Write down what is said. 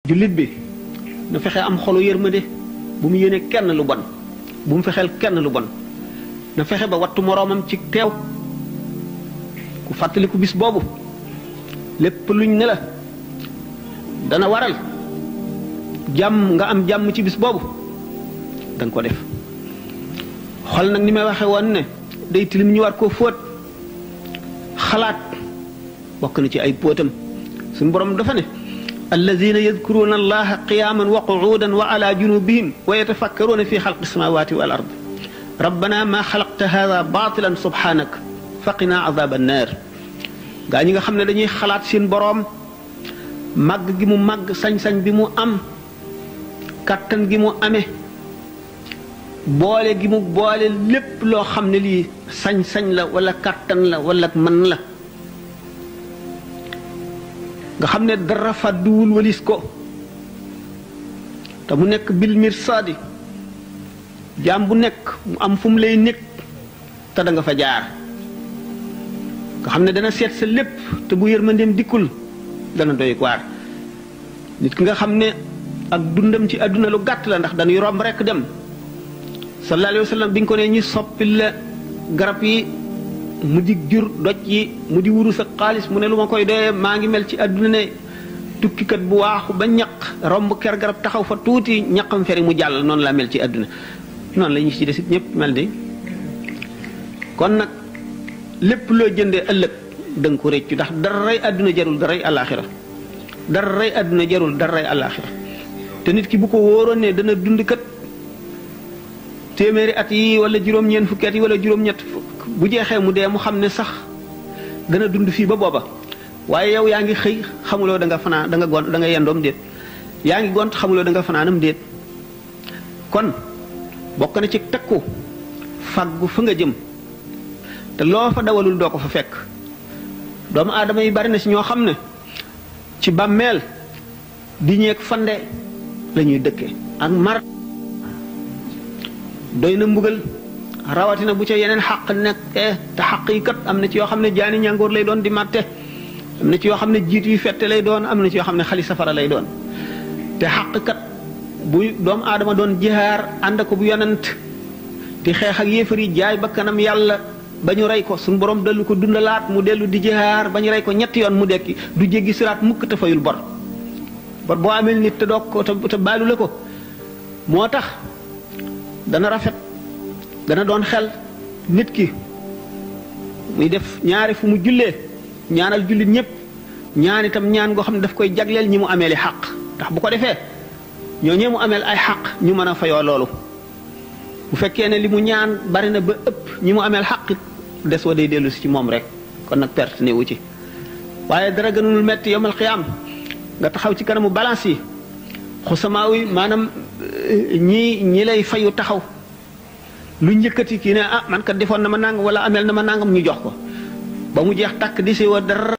jullit bi na fexe am xolu yërmande bu mu yéene kenn lu bon bu mu fexeel kenn lu bon na fexe ba wattu moroomam ci teew ku fàttaliku bis boobu lépp luñ ne la dana waral jàmm nga am jàmm ci bis boobu danga ko def xol nag ni may waxe woon ne day tilim ñu war koo fóot xalaat bokk na ci ay póotam suñu borom dafa ne alladina yadkuruna allaha qiyaman wa qu'udan wa ala junubihim wa yatafakkaruna fi xalqi samawati wal ard rabbana ma xalaqta hada batilan subhanak faqina azab annar gaa ñi nga xam ne dañuy xalaat seen boroom màgg gi mu màgg sañ-sañ bi mu am kàttan gi mu amee boole gi mu boole lépp loo xam ne lii sañ-sañ la wala kàttan la wala mën la nga xam ne dara fàdduwul walis ko te mu nekk bil mirsaadi jaam bu nekk mu am fu mu lay nekk te da nga fa jaar nga xam ne dana seet sa lépp te bu yërmandeem dikkul dana doy waar nit ki nga xam ne ak dundam ci àdduna lu gàtt la ndax dañuy romb rekk dem sallallahu alayhi wa sallam bi nga ko ne ñi soppil la garab yi mu di jur doj yi mu di wuru sa xaalis mu ne lu ma koy doyee maa ngi mel ci àdduna ne tukkikat bu waaxu ba ñaq romb ker garab taxaw fa tuuti ñaqam feri mu jàll noonu laa mel ci àdduna noonu la ñu ci desit ñëpp mel di kon nag lépp loo jëndee ëllëg da nga ko réccu ndax daray àdduna jarul daray àllaaxira daray àdduna jarul daray àllaaxira te nit ki bu ko wóoroon ne dana dund kat téeméeri at yi wala juróom-ñeent fukki at yi wala juróom-ñett bu jeexee mu dee mu xam ne sax dana dund fii ba booba waaye yow yaa ngi xëy xamuloo da nga fanaan da nga gont da nga yendoom déet yaa ngi gont xamuloo da nga fanaanam déet kon bokk na ci takku fàggu fa nga jëm te loo fa dawalul doo ko fa fekk doomu aadama yi bari na ci ñoo xam ne ci bàmmeel di ñeeg fande la ñuy dëkke ak mar doy na mbugal rawatina bu ca yeneen xaq nekkee te xaq yi kat am na ci yoo xam ne jaani ñàngoor lay doon di màtte am na ci yoo xam ne jiit yu fette lay doon am na ci yoo xam ne xali safara lay doon te xaq kat bu doomu aadama doon jihaar ànd ko bu yonent di xeex ak yéefar yi jaay ba kanam yàlla ba ñu rey ko suñu borom dellu ko dundalaat mu dellu di jihaar ba ñu rey ko ñetti yoon mu dekki du jéggi siraat mukk te fayul bor boo amee nit te doog ko te baalu la ko moo tax dana rafet dana doon xel nit ki muy def ñaari fu mu jullee ñaanal jullit ñëpp ñaan itam ñaan goo xam ne daf koy jagleel ñi mu amee li xaq ndax bu ko defee ñoo ñee mu ameel ay xaq ñu mën a fayoo loolu bu fekkee ne li mu ñaan bari na ba ëpp ñi mu ameel xaq des wa day dellu si ci moom rek kon nag perte ne wu ci waaye dara gënul metti yawmal qiyaam nga taxaw ci kanamu balance yi xusamaaw yi maanaam ñi lay fayu taxaw lu njëkkati kii ne ah man kat defoon na ma nangam wala ameel na ma nangam ñu jox ko ba mu jeex tàkk di si wa dara